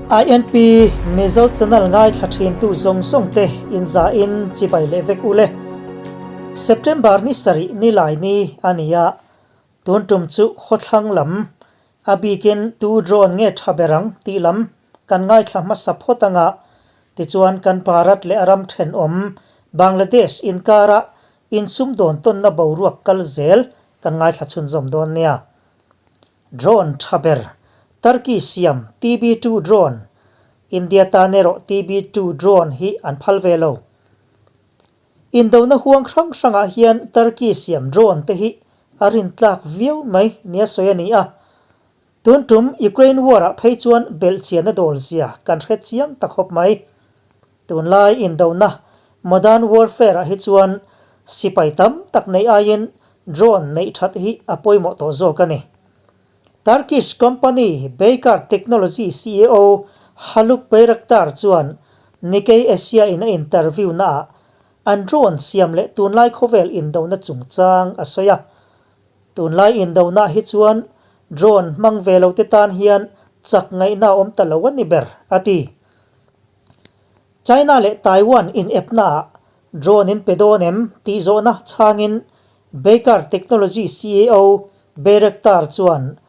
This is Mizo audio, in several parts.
INP Mizo channel ngaithla thintu zawng zawng te inzahin chibai leh vek ule. September ni sarih ni lai ni a ni a, tun tum chu khawthlang lam a bikin tu drone nge tha ber ang tih lam kan ngaithla hmasa phawt anga tichuan kan Bharat leh a ram thenawm Bangladesh inkara insumdawn tawnna boruak kal zel kan ngaithla chhunzawm dawn nia. Drone tha ber, Turkey siam TB2 drone, India tan erawh TB2 drone hi an phal ve lo. Indona huang hrang hrangah hian Turkey siam drone te hi a rintlak viau mai nia sawi a ni a. Tun tum Ukraine war ah phei chuan belhchian a dawl zia kan hre chiang ta khawp mai. Tunlai indona modern warfare ah hi chuan sipai tam tak neih aiin drone neih that hi a pawimawh tawh zawk a ni. Turkish company Baykar Technology ceo Haluk Bayraktar chuan Nikkei Asia in a interview naah an drone siam leh tunlai khawvel indona chungchang a sawi a. Tunlai indona hi chuan drone hmang ve lo te tan hian chak ngaihna a awm ta lo a ni ber, a ti. China leh Taiwan inepnaah drone in pe dawn em tih zawhna chhangin Baykar Technology ceo Bayraktar chuan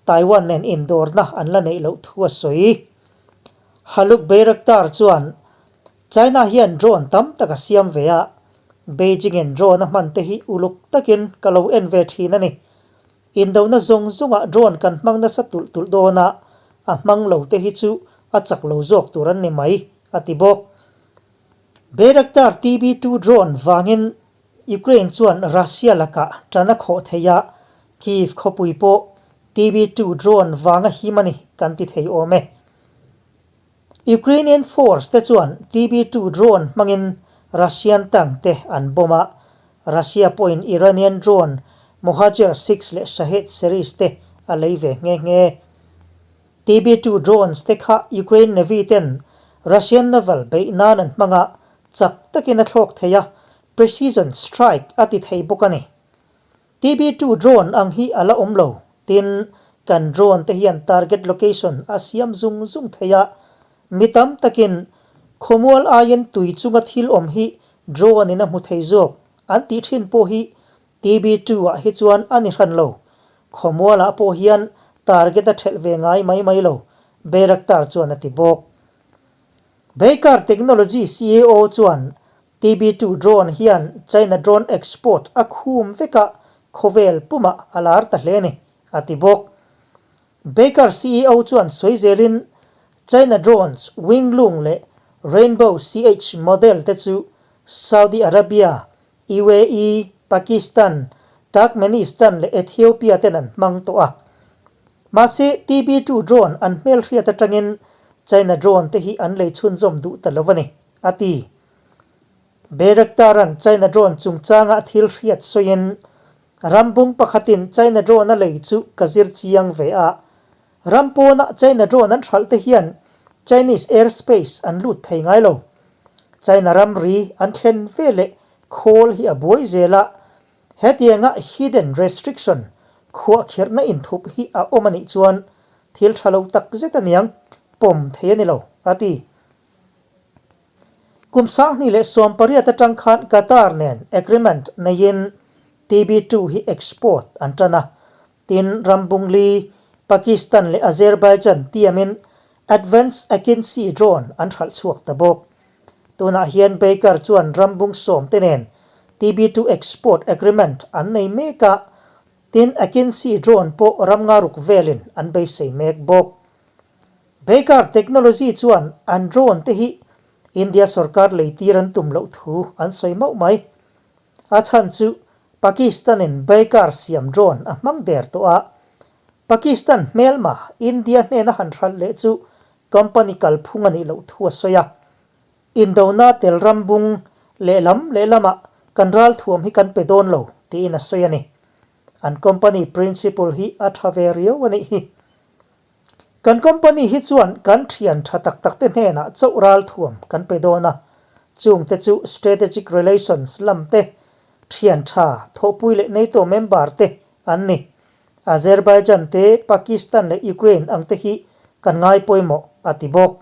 Taiwan nen indawrna an la neih loh thu a sawi. Haluk Bayraktar chuan China hian drone tam tak a siam ve a, Beijing in drone a hman te hi uluk takin ka lo en ve thin a ni. Indona zawng zawngah drone kan hmang nasa tulh tulh dawn a, a hmang lo te hi chu a chak lo zawk tur an ni mai, a ti bawk. Bayraktar TB2 drone vangin Ukraine chuan Russia lakah tan a khawh thei a, Kyiv khawpui pawh TB2 drone vanga him a ni kan ti thei awm e. Ukrainian force te chuan TB2 drone hmangin Russian tank te an bomb a, Russia pawhin Iranian drone Mohajer 6 leh Shahed series te a lei ve nghe nghe. TB2 drones te kha Ukraine Navy ten Russian naval beih nan an hmang a, chak takin a thlawk thei a, precision strike a ti thei bawk a ni. TB2 drone ang hi a la awm lo. Tin, kan drone te hian target location a siam zung zung thei a, mi tam takin khawmual aiin tui chunga thil awm hi drone in a hmu thei zawk an tih thin pawh hi TB2 ah hi chuan a ni hran lo. Khawmual ah pawh hian target a thelh ve ngai mai mai lo, Bayraktar chuan a ti bawk. Baykar Technology ceo chuan TB2 drone hian China drone export a khum vek a, khawvel pumah a lar ta hle a ni, a ti bawk. Baykar ceo chuan sawi zelin China drones Wing Loong leh Rainbow CH model te chu Saudi Arabia, UAE, Pakistan, Turkmenistan leh Ethiopia ten an hmang tawh a. Mahse, TB2 drone an hmelhriat atangin China drone te hi an lei chhunzawm duh ta lo a ni, a ti. Bayraktar-a'n China drone chungchanga thil hriat sawiin, Rambung pakhatin China drone a lei chu ka zir chiang ve a. Ram pawna China drone an hralh te hian Chinese airspace an lut thei ngai lo. China ramri an thlen veleh khawl hi a buai zel a, hetianga hidden restriction, khuahkhirhna inthup hi a awm a nih chuan thil tha lo tak zet aniang pawm thei a ni lo, a ti. Kum 2018 atang khan Qatar nen agreement neiin TB2 hi export an tan a, tin Rambungli, Pakistan leh Azerbaijan tiamin Advanced Akinci drone an hralh chhuak ta bawk. Tunah hian Baykar chuan Rambung sawm te nen TB2 export agreement an nei mek a, tin Akinci drone pawh ram nga ruk velin an beisei mek bawk. Baykar Technology chuan an drone te hi India sorkar lei tir an tum loh thu an sawi mauh mai. A chhan chu Pakistan in Baykar siam drone a hmang der tawh a, Pakistan hmelma India hnena han hralh leh chu company kalphung a nih loh thu a sawi a. Indona tel rambung lehlam lehlamah kan ralthuam hi kan pe dawn lo tiin a sawi a ni. An company principle hi a tha ve riau a nih hi. Kan company hi chuan kan thian tha tak tak te hnenah chauh ralthuam kan pe dawn a, chungte chu strategic relations lam te, thian tha thawhpui leh NATO member te an ni. Azerbaijan te, Pakistan leh Ukraine ang te hi kan ngai pawimawh, a ti bawk.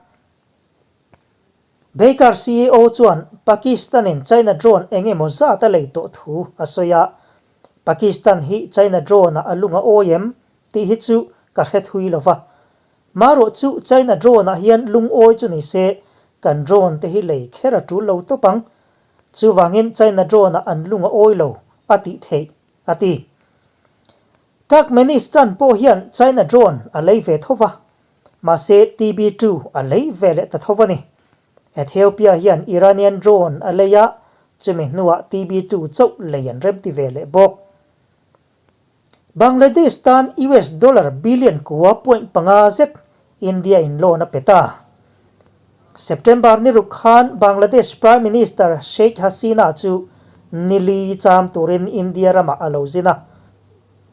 Baykar CEO chuan Pakistan-in China drone eng emaw zat a lei tawh thu a sawi a, Pakistan hi China drone-ah a lung a awi em tih hi chu ka hre thui lo va. Marawh chu China drone-ah hian lungawi chu ni se kan drone te hi lei kher a tul lo tawp ang. Chuvangin China drone-ah an lung a awi lo a tih theih, a ti. Turkmenistan pawh hian China drone a lei ve tho va, mahse TB2 a lei ve leh ta tho a ni. Ethiopia hian Iranian drone a lei a, chumi hnuah TB2 chauh lei an remti ve leh bawk. Bangladesh tan US dollar billion kua point panga zet India in loan a pe ta. September ni ruk khan Bangladesh Prime Minister Sheikh Hasina chu nili cham turin India ramah a lo zin a.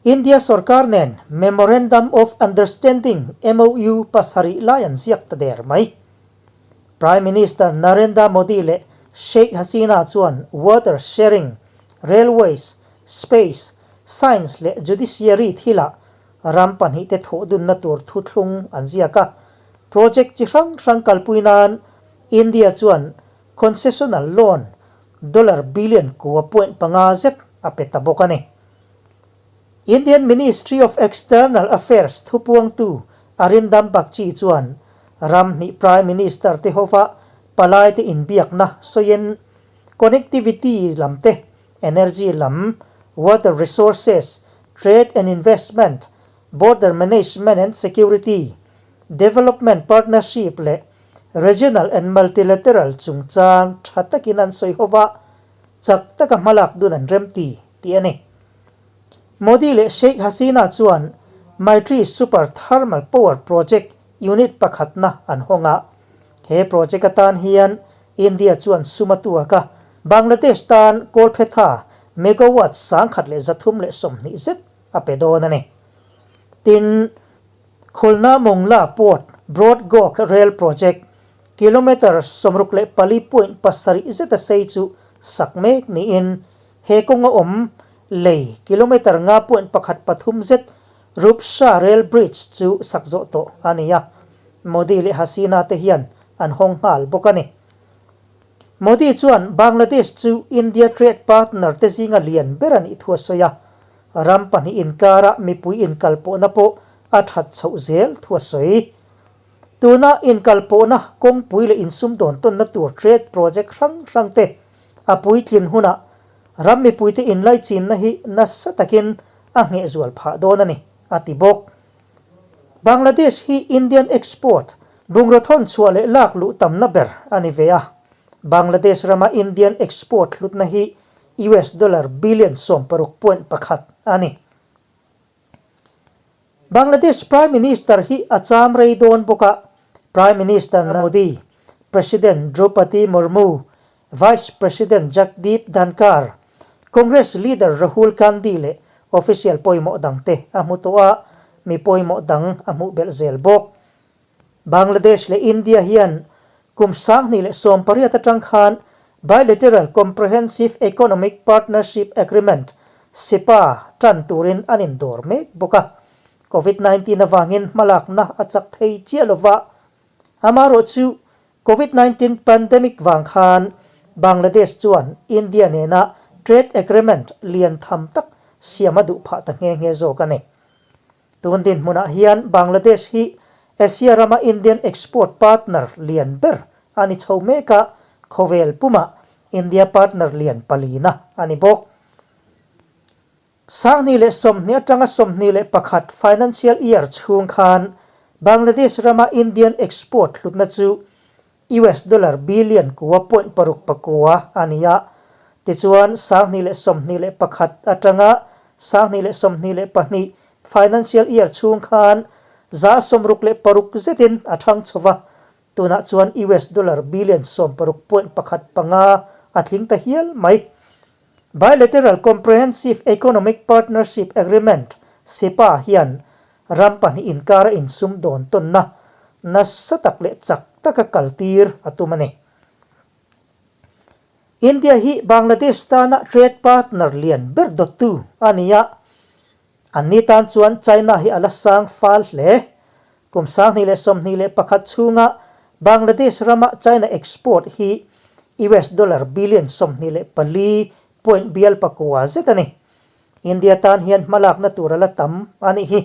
India sorkar nen Memorandum of Understanding, MOU, pasarih lai an ziak ta der mai. Prime Minister Narendra Modi leh Sheikh Hasina chuan water sharing, railways, space, science leh judiciary thilah ram pahnihte thawhdunna tur thuthlung an ziak a. Project chi hrang hrang kalpui nan India chuan concessional loan dollar billion kua point panga zet a pe ta bawk a ni. Indian Ministry of External Affairs thupuangtu Arindam Bagchi chuan ram hnih Prime Minister te hova palaite inbiakna sawiin connectivity lam te, energy lam, water resources, trade and investment, border management and security, development partnership leh regional and multilateral chungchang tha takin an sawi hova chak taka hmalak dun an remti tih a ni. Modi leh Sheikh Hasina chuan Maitri Super Thermal Power Project unit pakhatna an hawng a. He project atan hian India chuan sum a tuak a, Bangladesh tan kawlphetha megawatt 1320 zet a pe dawn a ni. Tin, Khulna Mongla Port Broad Gauge Rail Project kilometre 64.7 zeta sei chu sak mek niin he kawnga awm lei kilometre 5.13 zet Rupsha Rail Bridge chu sak zawh tawh a ni a, Modi leh Hasina te hian an hawng nghal bawk a ni. Modi chuan Bangladesh chu India trade partner te zinga lian ber a nih thu a sawi a, ram pahnih inkara mipui inkalpawhna pawh a that chhoh zel thu a sawi. Tuna inkalpawhna kawngpui leh insumdawn tawnna tur trade project hrang hrang te a puitlin hunah ram mipuite inlaichinna hi nasa takin a ngheh zual phah dawn a ni, a ti bawk. Bangladesh hi Indian export bungraw thawn chhuah leh lak luh tamna ber a ni ve a. Bangladesh rama Indian export hlutna hi US dollar billion 16.1 a ni. Bangladesh Prime Minister hi a cham rei dawn bawk a, Prime Minister Modi, President Droupadi Murmu, Vice President Jagdeep Dhankhar, Congress leader Rahul Gandhi leh official pawimawh dangte a hmu tawh a, mi pawimawh dang a hmuh belh zel bawk. Bangladesh leh India hian kum 2018 atang khan Bilateral Comprehensive Economic Partnership Agreement, CEPA, tan turin an indawr mek bawk a. Covid 19 avangin hmalakna a chak thei chiah lova, amaherawhchu Covid 19 pandemic vang khan Bangladesh chuan India nena trade agreement lian tham tak siam a duh phah ta nghe nghe zawk a ni. Tun dinhmunah hian Bangladesh hi Asia rama Indian export partner lian ber a ni chho mek a, khawvel pumah India partner lian palina a ni bawk. 2020 atanga 21 financial year chhung khan Bangladesh rama Indian export hlutna chu US dollar billion kua point paruk pakua a ni a. Tichuan, 2021 atanga 2022 financial year chhung khan 66% zetin a thang chho va, tunah chuan US dollar billion 16.15 a tling ta hial mai. Bilateral Comprehensive Economic Partnership Agreement, CEPA, hian ram pahnih inkara insum dawn tawnna nasa tak leh chak taka kaltir a tum a ni. India hi Bangladesh tana trade partner lian ber dawttu a ni a, anni tan chuan China hi a la sang fal hle. Kum 2021 chhunga Bangladesh rama China export hi US dollar billion 24 point bial pakua zet a ni. India tan hian hmalakna tur a la tam a nih hi.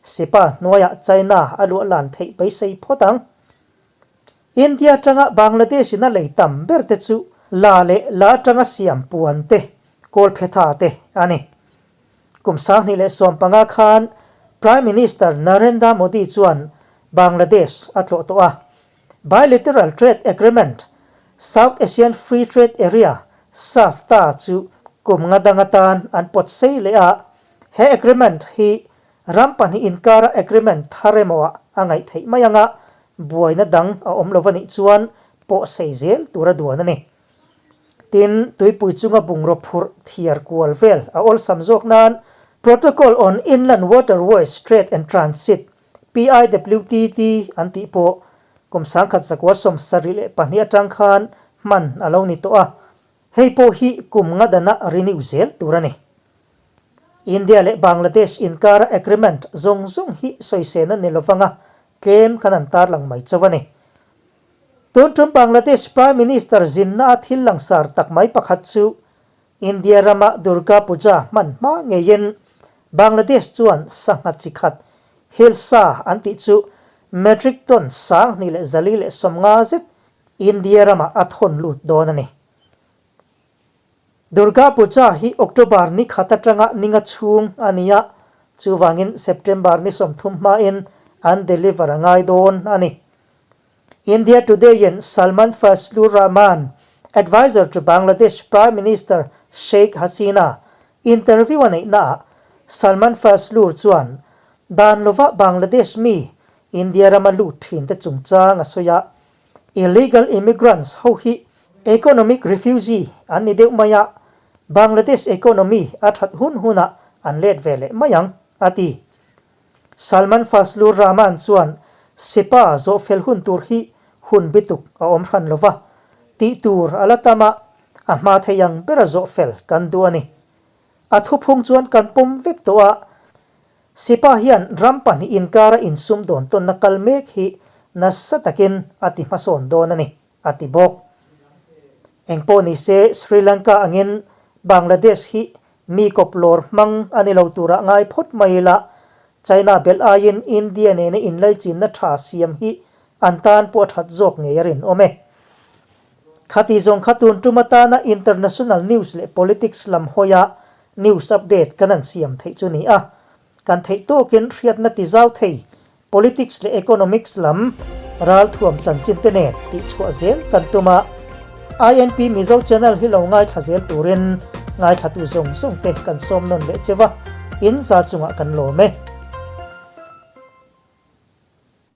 Sipa hnuaiah China a luah lan theih beisei phawt ang. India atanga Bangladesh in a lei tam ber te chu la leh la atanga siam puan te, kawlphetha te a ni. Kum 2015 khan Prime Minister Narendra Modi chuan Bangladesh a tlawh tawh a. Bilateral Trade Agreement, South Asian Free Trade Area, SAFTA, chu kum nga dang atan an pawt sei leh a. He agreement hi ram pahnih inkara agreement thar emaw ah a ngaih theih mai anga buaina dang a awm lo a nih chuan pawh sei zel tur a duan a ni. Tin, tuipui chunga bungraw phurh thiar kual vel a awlsam zawk nan Protocol on Inland Waterways Trade and Transit, PIWTT, an tih pawh kum 1972 atang khan hman a lo ni tawh a, hei pawh hi kum nga dana renew zel tur a ni. India leh Bangladesh inkara agreement zawng zawng hi sawisena ni lovanga tlem kan an tarlang mai chauh a ni. Tun tum Bangladesh Prime Minister zinna a thil langsar tak mai pakhat chu India rama Durga Puja hman hma ngeiin Bangladesh chuan sangha chi khat Hilsa an tih chu metric ton 2450 zet India ramah a thawn lut dawn a ni. Durga Puja hi October ni khat atanga ninga chhung a ni a, chuvangin September ni 30 hmain an deliver a ngai dawn a ni. India Today-in Salman Fazlur Rahman, adviser to Bangladesh Prime Minister Sheikh Hasina, interview a neihnaah Salman Fazlur chuan dan lova Bangladesh mi India rama lut thinte chungchang a sawi a, Illegal immigrants ho hi economic refugee an ni deuh mai a, Bangladesh economy a that hun hunah an let ve leh mai ang, a ti. Salman Fazlur Rahman chuan Sipa zawhfel hun tur hi hun bituk a awm hran lo va, tih tur a la tam a, a hma thei ang bera zawhfel kan duh a ni. A thuphung chuan kan pawm vek tawh a, Sipa hian ram pahnih inkara insum dawn tawnna kal mek hi nasa takin a ti hmasawn dawn a ni, a ti bawk. Engpawh ni se, Sri Lanka angin Bangladesh hi mi kawplawr hmang a ni lo turah ngai phawt mai ila, China belh aiin India nena inlaichinna tha siam hi an tan pawh a that zawk ngei a rinawm e. Khati zawng kha tun tum atana international news leh politics lam hawia News update kan an siam theih chu ni a, kan theih tawkin hriatna ti zau thei politics leh economics lam ralthuam chanchin te nen tih chhuah zel kan tum a, INP Mizo channel hi lo ngaithla zel turin ngaithlatu zawng zawng te kan sawm nawn leh cheu a, in za chungah kan lawm e.